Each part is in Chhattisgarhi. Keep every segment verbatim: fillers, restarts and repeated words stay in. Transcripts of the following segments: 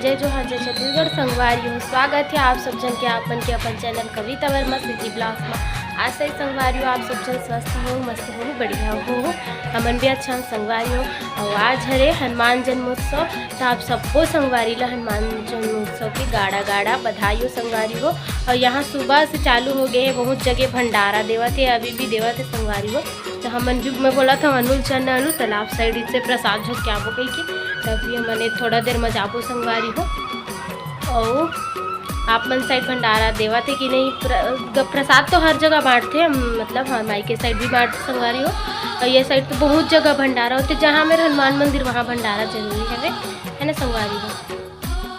जय जोहार, जय छत्तीसगढ़। संगवारी हो, स्वागत हे आप सब झन के, आप मन के अपन चैनल कविता वर्मा सिटी ब्लॉग्स में। आशा हे संगवारी हो, आप सब झन स्वस्थ हो, मस्त हो, बढ़िया हो। हमन भी अच्छा हन संगवारी हो। अउ आज हरे हनुमान जन्मोत्सव, तो आप सबो संगवारी ला हनुमान जन्मोत्सव के गाड़ा गाड़ा बधाई हो संगवारी हो। अउ यहाँ सुबह से चालू हो गए हे, बहुत जगह भंडारा देवत हे, अभी भी देवत हे संगवारी हो। तो हमन भी, मैं बोलत हंव, अनुल चल ना, अनुल तालाब साइड से प्रसाद झोंक के आबो कहिके। तभी हमन ए थोड़ा देर में जाबो संगवारी हो। अउ आप मन साइड भंडारा देवत हे कि नहीं? प्र-, ग-, प्रसाद तो हर जगह बांटथे, हम, मतलब, हाँ, माई के साइड भी बांटथे संगवारी हो। अउ ये साइड तो बहुत जगह भंडारा होथे, जहाँ मेर हनुमान मंदिर, वहाँ भंडारा जरूरी हवे, है ना संगवारी हो?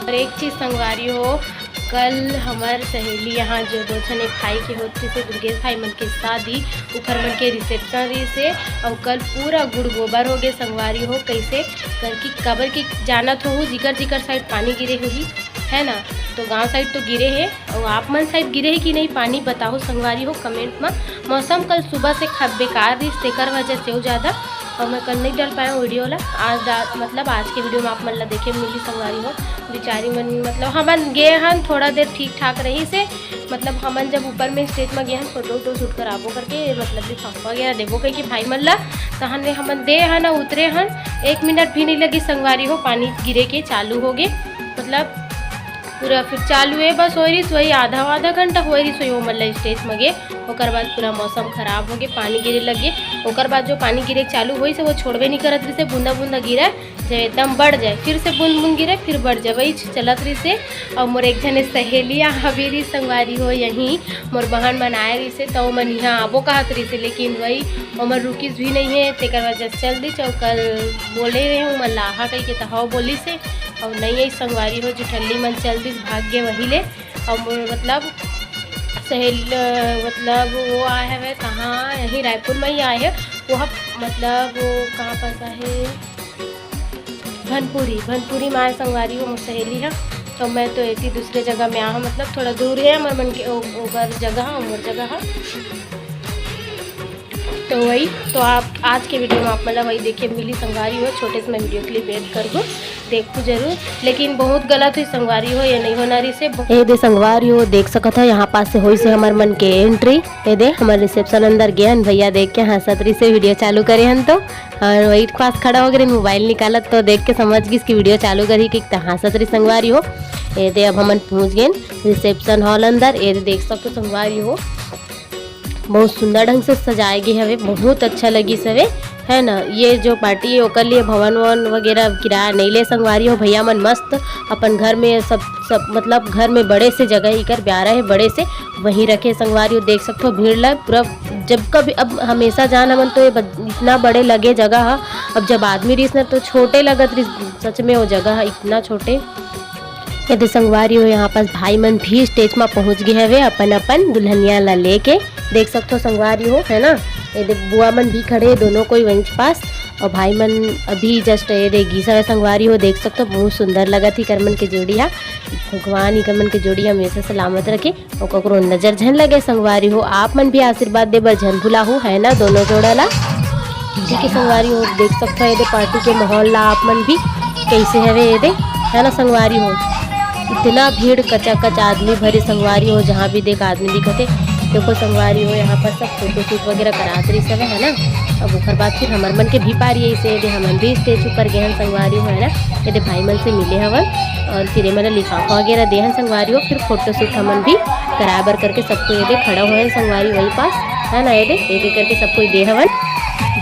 और एक चीज संगवारी हो, कल हमर सहेली यहाँ जो दो झने भाई के होत रिहिसे, दुर्गेश भाई मन के शादी, उखर मन के रिसेप्शन रिहिसे, अउ कल पूरा गुड़ गोबर हो गे संगवारी हो। कैसे करके, काबर के जानत होहू, जिकर जिकर साइड पानी गिरे होही, है ना, तो गांव साइड तो गिरे हे, अउ आप मन साइड गिरे हे कि नहीं पानी, बताहू संगवारी हो कमेंट में। मौसम कल सुबह से खब बेकार रिहिस, तेकर वजह से हो ज्यादा, अउ मैं कल नहीं डाल पाया वीडियो ला। आज डा-, मतलब आज के वीडियो में आप मन ला देखे मिली संगवारी हो। बिचारी मन, मतलब हमन गे हन, थोड़ा देर ठीक ठाक रहिसे, मतलब हमन जब ऊपर में स्टेज में गे हन फोटो वोटो शूट कराबो करके, मतलब लिफाफा वगैरह देबो कहिके भाई मन ला, तहन ले हमन दे हन अउ उतरे हन, एक मिनट भी नहीं लगे संगवारी हो, पानी गिरे के चालू हो गे। मतलब पूरा फिर चालू हे, बस होय रिहिस वही आधा, आधा घंटा होय रिहिस वही, ओमन ला स्टेज में गे। ओकर बाद पूरा मौसम खराब हो गे, पानी गिरे लग गे। ओकर बाद जो पानी गिरे चालू होइस हे, वो छोड़बे नहीं करत रिहिसे, बूंदा बूंदा गिरे, जब एकदम बढ़ जाए, फिर से बूंद बूंद गिरे, फिर बढ़ जाए, वही चलत रिहिसे। अउ मोर एक झने सहेलिया हवे रिहिस संगवारी हो, यहीं मोर बहन मन आए रिहिसे, तो ओमन यहाँ आबो कहत रिहिसे, लेकिन वही ओमन रुकिस भी नहीं हे, तेकर वजह से चल दिस। अउ कल बोले रहे हूँ, ओमन ला आहा कहिके, तो हव बोलिस हे, अउ नहीं आइस संगवारी हो, जुठल्ली मन चल दिस, भाग गे वही ले। अउ मोर, मतलब, सहेल-, मतलब, वो आए हवे कहाँ, यहीं रायपुर में ही आए हे। वो ह-, मतलब, वो कहाँ पास आहे, भनपुरी, भनपुरी में आए संगवारी हो मोर सहेली ह। तो मैं तो एती दूसरे जगह में आ हूँ, मतलब, थोड़ा दूर हे हमर मन के, ओ-, ओकर जगह ह, मोर जगह ह। तो वही, तो आप आज के वीडियो में आप मतलब वही देखे मिली संगवारी हो, छोटे से मैं वीडियो क्लिप ऐड कर दूँ, देखू जरूर। लेकिन बहुत गलत हुई संगवारी हो, ये नहीं होना रिहिसे। ए दे संगवारी हो, देख सकत हो यहाँ पास से होइस हे हमर मन के एंट्री। ए दे हमर रिसेप्शन अंदर गे हन, भैया देख के हंसत रिहिसे, वीडियो चालू करे हन तो, और वही पास खड़ा हो गए, मोबाइल निकालत तो देख के समझ गिस कि वीडियो चालू करही कि त हंसत रिहिस संगवारी हो। ए दे अब हमन पहुँच गए रिसेप्शन हॉल अंदर। ए दे देख सकत हो संगवारी हो, बहुत सुंदर ढंग से सजाए गे हवे, बहुत अच्छा लगिस हवे, है ना। ये जो पार्टी हे ओकर लिए भवन वन वगैरह किराया नहीं ले संगवारी हो, भैया मन मस्त अपन घर में सब, सब मतलब घर में बड़े से जगह इकर ब्यारा हे, बड़े से वहीं रखे संगवारी हो। देख सकत हो भीड़ ला पूरा, जब कभी, अब हमेशा जान हमन तो ये ब-, इतना बड़े लगे जगह ह, अब जब आदमी रिहिस ना तो छोटे लगत रिहिस सच में वो जगह ह इतना छोटे। ए दे संगवारी हो, यहाँ पास भाई मन भी स्टेज में पहुँच गए हवे अपन अपन दुल्हनिया ला लेके। देख सकत हो संगवारी हो, है ना, ए दे बुआ मन भी खड़े हे दोनों कोई वहीं पास, और भाई मन अभी जस्ट ए दे गिस हवे संगवारी हो। देख सकत हो बहुत सुंदर लगत हे इकर मन के जोड़ी हा। भगवान इकर मन के जोड़ी हमेशा सलामत रखे। अउ ककरो नजर झन लगे संगवारी हो, आप मन भी आशीर्वाद दे बर झन भुलाहू, है ना, दोनों जोड़ा ला। ठीक है संगवारी हो, देख सकत हो एदे पार्टी के माहौल ला आप मन भी कैसे हवे एदे, है ना संगवारी हो। इतना भीड़, कचाकच आदमी भरे संगवारी हो, जहाँ भी देख आदमी दिखत हे। देखो संगवारी हो, यहाँ पर सब फोटो शूट वगैरह करात रही सब, है ना। अब ओकर बाद फिर हमर मन के भी पारी ऐसे एदे, हमन भी स्टेज ऊपर गए हन संगवारी हो, है ना। एदे भाई मन से मिले हवन और फिर एमन ला लिफाफा वगैरह दे हन संगवारी हो। फिर फोटो शूट हमन भी कराए बर करके सब कोई एदे खड़ा होए हन संगवारी वही पास, है ना। एदे एक एक करके सब कोई दे हवन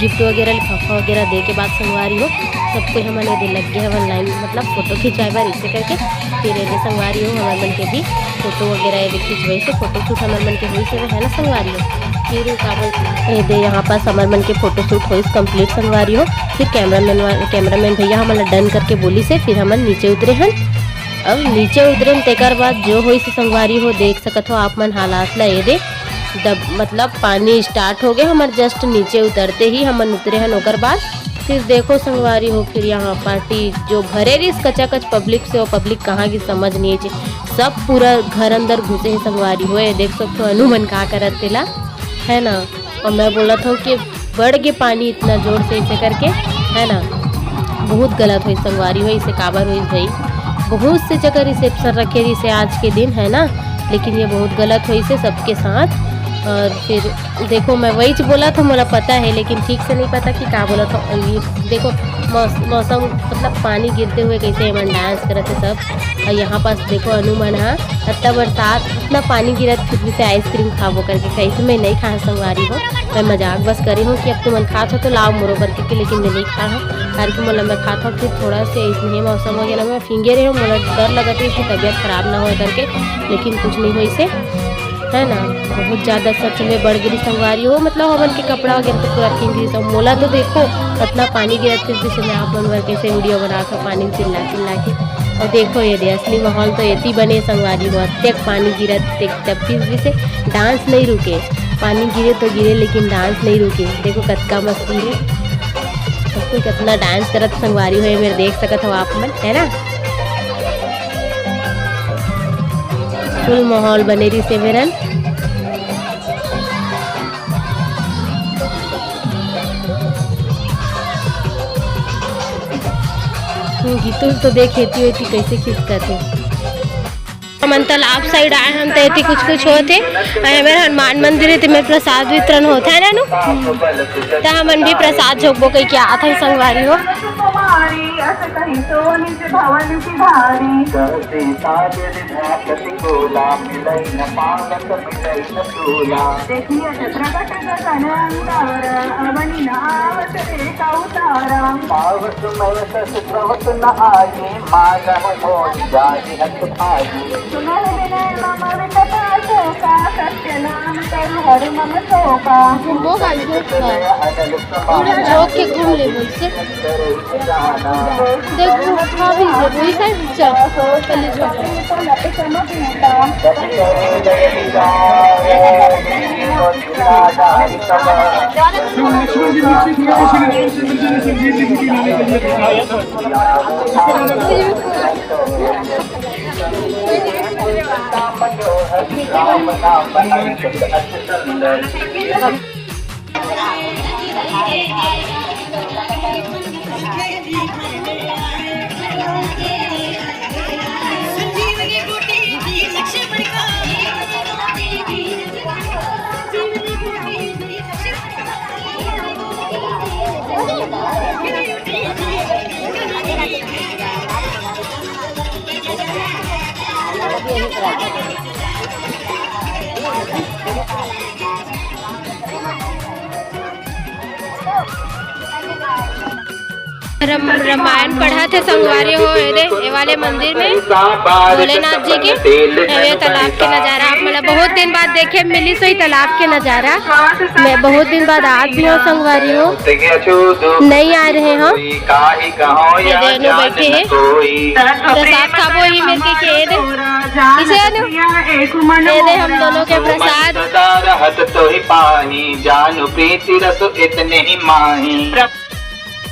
गिफ्ट वगैरह, लिफाफा वगैरह दे के बाद संगवारी हो सब कोई हमन एदे लग गए हवन लाइन, मतलब फोटो खिंचवाए बर ऐसे करके। फिर एदे संगवारी हो हमर मन के भी फोटो वगैरह एदे खिंचवाई से फोटो शूट हमर मन के हुई से, है ना संगवारी हो। फिर का बोलते एदे यहाँ पास हमर मन के फोटो शूट होइस कंप्लीट संगवारी हो। फिर कैमरामैन वा-, कैमरामैन भैया हमन ला डन करके बोलिस हे, फिर हमन नीचे उतरे हन। अब नीचे उतरे हन, तेकर बाद जो होइस संगवारी हो, देख सकत हो आप मन हालात ला एदे। दब-, मतलब पानी स्टार्ट हो गए हमर, जस्ट नीचे उतरते ही हमन उतरे हन। ओकर बाद फिर देखो संगवारी हो, फिर यहाँ पार्टी जो भरे रहिस कचाकच पब्लिक से, वो पब्लिक कहाँ गिस समझ नहीं आइस। सब पूरा घर अंदर घुसे हे संगवारी हो। ए देख सकत हो अनु मन का करत तेला, है ना। और मैं बोलत हूँ कि बढ़ गे पानी इतना जोर से ऐसे करके, है ना, बहुत गलत होइस संगवारी हो, इसे काबर होइस भाई। बहुत से जगह रिसेप्शन रखे रहिसे आज के दिन, है ना, लेकिन ये बहुत गलत होइसे सबके साथ। और फिर देखो, मैं वही बोला था, मोला पता है, लेकिन ठीक से नहीं पता कि का बोला था। और ये देखो, मौस-, मौसम, मतलब, पानी गिरते हुए कैसे एमन डांस करत हे सब। और यहाँ पास देखो, अनु मन हा, इतना बरसात, इतना पानी गिरत, फिर भी से आइसक्रीम खाबो करके, कैसे मैं नहीं खा संगवारी हो। मैं मजाक बस करी हूँ कि अब तुमन खात हो तो लाओ मोरो बर के, लेकिन मैं नहीं खा हूँ, काबर कि मोला, मैं खात हूँ फिर थोड़ा से इसने मौसम हो गया ना, मैं फिंगे रहे हूँ, मोला डर लगत है कि तबीयत खराब ना हो करके, लेकिन कुछ नहीं होइसे, है ना। बहुत ज़्यादा सच में बढ़ गिरी संगवारी हो, मतलब, हमन के कपड़ा वगैरह तो पूरा फिंग गिरी। तो मोला तो देखो, इतना पानी गिरत, फिर भी से मैं आप मन बर कैसे वीडियो बनात हूँ, पानी चिल्ला चिल्ला के। और देखो, ये दे असली माहौल तो एती बने संगवारी हो, अतेक पानी गिरत, देख, तब फिर भी से डांस नहीं रुके। पानी गिरे तो गिरे, लेकिन डांस नहीं रुके। देखो, कतका मस्ती है, सब कोई कितना डांस करत संगवारी हो, ये मेरे देख सकत हो आप मन, है ना। फुल माहौल बने रहिसे मेरन। गीतू तो देख, एती ओती कैसे खिसकत हे। हमन तालाब साइड आए हन, त एती कुछ कुछ होत हे। अउ एमेर हनुमान मंदिर हे, तेमेर प्रसाद वितरण होत हे ना नु? त हमन भी प्रसाद झोंकबो कहिके आत हन संगवारी हो। वो गाड़ी झोंक के घूम ले बोल से। देखो, हाँ भी है, वही साइड चल, पहले जो। रम-, रामायण पढ़त हे संगवारी हो, एदे, ए वाले मंदिर में भोलेनाथ जी के। एवे तालाब के नजारा आप मन ला बहुत दिन बाद देखे मिलिस होही, तालाब के नजारा। मैं बहुत दिन बाद आत भी हूँ संगवारी हो, नहीं आ रहे हो। एदे, अनु बैठे हे, प्रसाद खाबो ही मेर के, के एदे। किसे अनु? एदे हम दोनों के प्रसाद। सदा रहत तोहि पाही, जानु प्रीति रस इतने ही माही।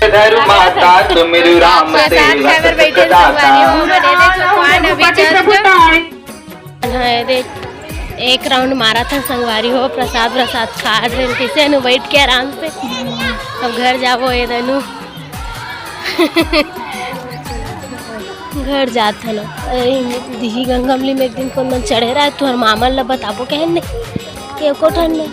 धरु माता तुम राम प्रसाद सेवक खाए बर बैठे सुख दाता। संगवारी हो, हमन एदे चौपान अभी just। हाँ, एदे एक राउंड मारा था संगवारी हो, प्रसाद, प्रसाद खा रहे हैं, किसे अनु बैठ के आराम से। अब घर जाबो, एदे अनु। घर जात हन। अरे, दिही गंगमली में एक दिन कोन मन चढ़े रहा, तुहर मामन ला बताबो कहन ने, एको ठन ने।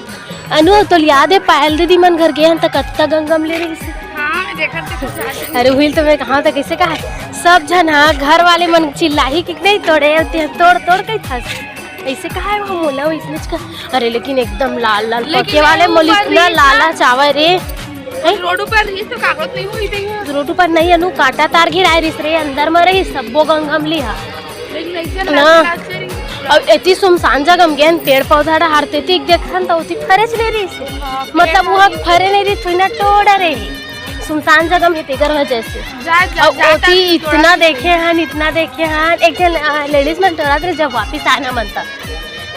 अनु, तोला याद हे, पायल दीदी मन घर गे हन, त कतका गंगमली रहिस। हाँ, मैं देखत थे कुछ आज। अरे, उहिल तो मैं कहा था, कैसे कहा? सब झन, हाँ, घर वाले मन चिल्लाही कि नहीं, तोड़े होते हैं, तोड़, तोड़ के था। ऐसे कहा है वो मोला, वो इसने का। अरे, लेकिन एकदम लाल, लाल लेकिन पके वाले वो मोला ऊपर इतना रहिस ना। लालच आवे रे। हैं? रोड ऊपर रहिस तो कागज नहीं हुई थी। रोड ऊपर नहीं, अनु, कांटा तार गिराए रहिस रे, अंदर में रहिस, सब्बो गंगमली हा। लेकिन ऐसे ना। ना, ऐसे रहिस। अब एती सुनसान जगह में गेन, पेड़ पौधा डहार तेती देखथन, त ओती फरेच नहीं रहिस। हाँ, मतलब, पेड़ वहाँ नहीं। फरे नहीं रहिस, थोड़ी ना टोड़ा रही। सुनसान जगह में तेकर वजह से। जा, जा, अब जा, ओती जा, इतना थोड़ा देखे हन, इतना देखे हन, एक जन, अ, लेडीज मन टोरा थे, जब वापिस आना मन तक।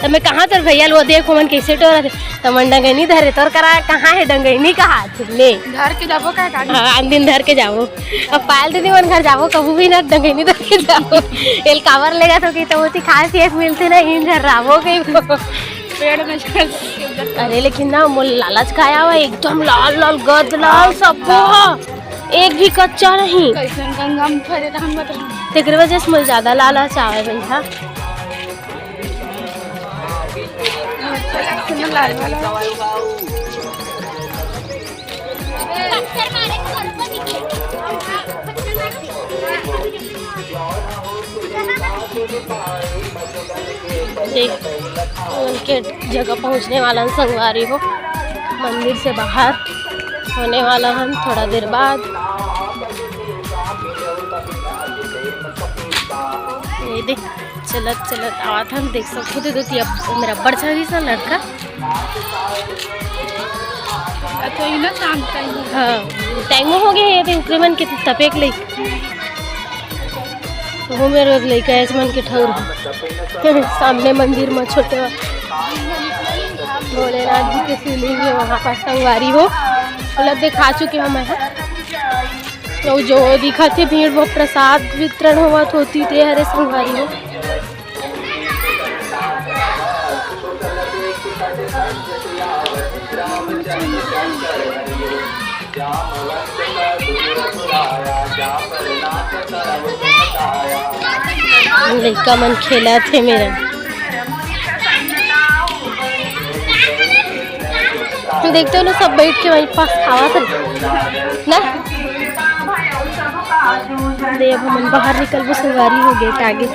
त मैं कहा तोर भैया ल, वो देख, ओमन कैसे टोरा थे। त मन डंगैनी धरे, तोर करा कहाँ है डंगैनी, कहा थे, ले। धर के जाबो का गाड़ी? हाँ, आन दिन धर के जाबो। अब पायल दीदी मन घर जाबो, कभू भी ना डंगैनी धर के जाबो। एल काबर लेगा तो कि तो होती खास एक मिलते ना, इन घर राबो कहीं। पेड़ में चढ़ के उधर। अरे, लेकिन ना, मोल लालच खाया हुआ, एकदम लाल लाल, गद लाल, सब हुआ। एक भी कच्चा नहीं। कैसन गंगा में फरे रहन बता। तेकरे वजह से मुझे ज्यादा लालच आवे भैया। देख, उनके जगह पहुंचने वाला हन संगवारी हो, मंदिर से बाहर होने वाला हन थोड़ा देर बाद। ये देख, चलत चलत आवत हन, देख सकते हो, देखो, ये मेरा बड़ छा जैसा लड़का। तो ही ना शाम टाइम। हाँ, टाइम हो गया, ये तो ओकरे मन के तपेक ले। वो मेरे लइका ऐसे मन के ठौर है। सामने मंदिर में छोटे भोलेनाथ जी के शिवलिंग है, वहाँ पास संगवारी हो। मतलब दिखा चुके हम हैं। तो जो दिखत हे भीड़, वो प्रसाद वितरण होवत होती ते हरे संगवारी हो। लइका मन खेलत हे मेरा। देखते हो ना, सब बैठ के वहीं पास खावत हे ना। दे, अब हमन बाहर निकलबो, संगवारी हो, गेट आगे।